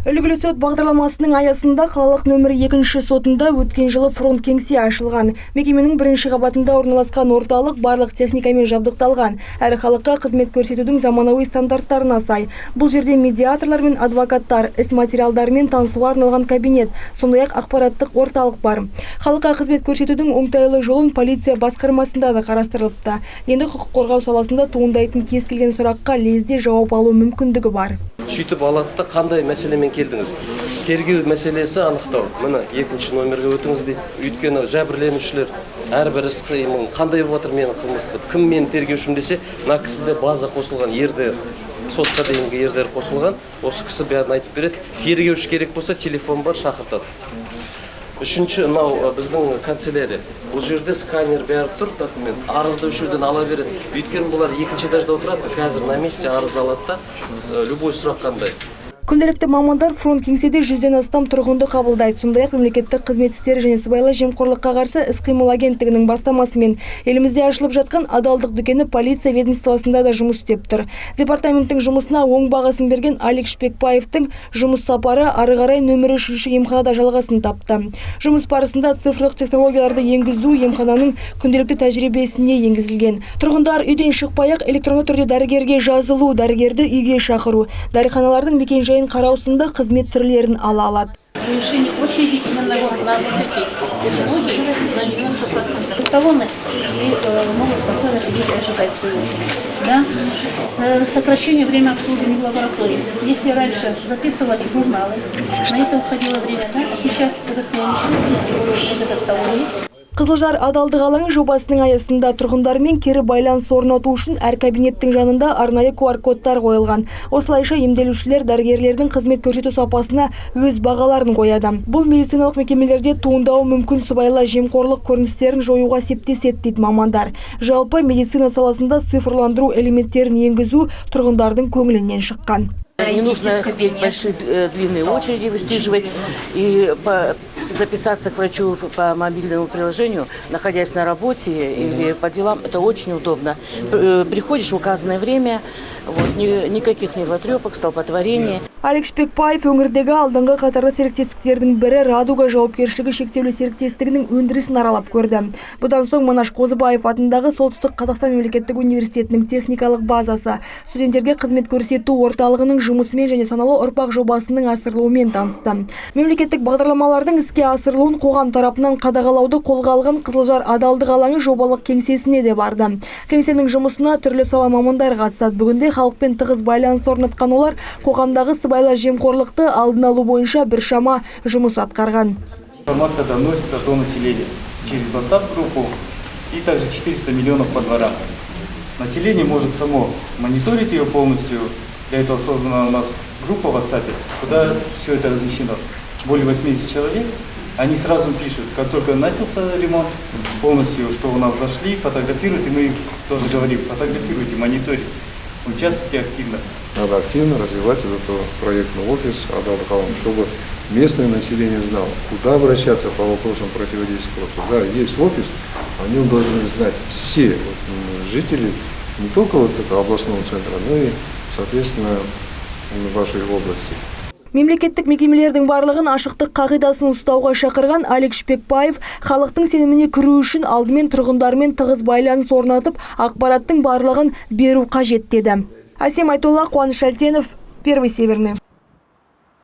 Үлгілі сот бағдарламасының аясында қалалық нөмірі екінші сотында өткен жылы фронт кеңсе ашылған. Мекеменің бірінші қабатында орналасқан орталық барлық техникамен жабдықталған. Әрі халыққа қызмет көрсетудің заманауи стандарттарына сай. Бұл жерде медиаторлар мен адвокаттар, іс материалдарымен танысуға арналған кабинет, сондай-ақ ақпараттық орталық бар. Халыққа қызмет көрсетудің оңтайлы жолын полиция басқармасында да қарастырылыпты. Енді құқық қорғау саласында туындайтын кез келген сұраққа лезде жауап алу мүмкіндігі бар. Сөйтіп алады да, қандай мәселемен келдіңіз? Тергеу мәселесі анықтау. Міне, екінші номерге өтіңіз дейді. Өйткені жәбірленушілер әрбір іс қимыл қандай болып жатыр, менің қылмысты, кім менің тергеушім десе, мына кісіде база қосылған, ЕРДР, сотқа дейінгі ЕРДР қосылған, осы кісі бәрін айтып береді. Тергеуші керек болса, телефон бар, шақыртады. Үшінші, мынау біздің канцелярия. Бұл жерде сканер, бәрі тұр, документ, арызды осы жерден ала береді. Өйткені бұлар екінші этажда отырады, қазір на месте арыз алады да, любой сұрақ қандай. Күнделікті мамандар фронт кеңседе 100-ден астам тұрғынды қабылдайды. Сондай-ақ мемлекеттік қызмет істері және сыбайлас жемқорлыққа қарсы іс-қимыл агенттігінің бастамасымен елімізде ашылып жатқан адалдық дүкені полиция ведомствосында да жұмыс істеп тұр. Департаменттің жұмысына оң бағасын берген Алик Шпекбаевтың жұмыс сапары ары қарай нөмірі үшінші емханада жалғасын тапты. Жұмыс барысында цифрлық технологияларды енгізу емхананың күнделікті тәжірибесіне енгізілген. Тұрғындар үйден шықпай-ақ электронды түрде дәрігерге жазылу, дәрігерді үйге шақыру, дәріханалардың мекен-жайын қарау сынды қызмет түрлерін ала алады. Уменьшение очереди именно вот на вот эти услуги на 90%. Талоны и могут спокойно сидеть и ожидать свою очередь. Да? Сокращение времени обслуживания в лаборатории. Если раньше записывалось в журналы, на это уходило время, да? А сейчас удостоверение личности, вот этот талон есть. Қызылжар адалдық алаңы жобасының аясында тұрғындармен кері байланыс орнату үшін әр кабинеттің жанында арнайы QR-кодтар қойылған. Осылайша емделушілер дәрігерлердің қызмет көрсету сапасына өз бағаларын қояды. Бұл медициналық мекемелерде туындауы мүмкін сыбайлас жемқорлық көріністерін жоюға септеседі, дейді мамандар. Жалпы, медицина саласында цифрландыру элементтерін енгізу тұрғындардың көңілінен шыққан. Не нужно сидеть большие длинные очереди высиживать и записаться к врачу по мобильному приложению, находясь на работе или по делам, это очень удобно. Приходишь в указанное время, вот, никаких нервотрепок, столпотворений. Алик Шпекбаев өңірдегі алдыңғы қатарлы серіктестіктердің бірі «Радуга» жауапкершілігі шектеулі серіктестігінің өндірісін аралап көрді. Бұдан соң Манаш Қозыбаев атындағы Солтүстік Қазақстан мемлекеттік университетінің техникалық базасы, студенттерге қызмет көрсету орталығының жұмысымен және «Саналы ұрпақ» жобасының асырылуымен танысты. Мемлекеттік бағдарламалардың іске асырылуын қоғам тарапынан қадағалауды қолға алған «Қызылжар адалдық алаңы» жобалық кеңсесіне де барды. Кеңсенің жұмысына түрлі сала мамандары қатысады. Бүгінде халықпен тығыз байланыс орнатқан олар қоғамдағы сыбайлас жемқорлықты алдын алу бойынша біршама жұмыс атқарған. Информация доносится до населения через WhatsApp-группу и также 400 миллионов по дворам. Население может само мониторить ее полностью. Для этого создана у нас группа в WhatsApp, куда все это размещено. Более 80 человек. Они сразу пишут, как только начался ремонт, полностью, что у нас зашли, фотографируют, и мы им тоже говорим: фотографируйте, мониторите, участвуйте активно. Надо активно развивать этот проектный офис Адалдық алаңы, чтобы местное население знало, куда обращаться по вопросам противодействия коррупции. Да, есть офис, о нем должны знать все вот жители не только вот этого областного центра, но и, соответственно, вашей области. Мемлекеттік мекемелердің барлығын ашықтық қағидасын ұстауға шақырған Алик Шпекбаев халықтың сеніміне кіру үшін алдымен тұрғындармен тығыз байланыс орнатып, ақпараттың барлығын беру қажет деді. Әсем Айтолла, Қуаныш Әлтенов, Первый Северный.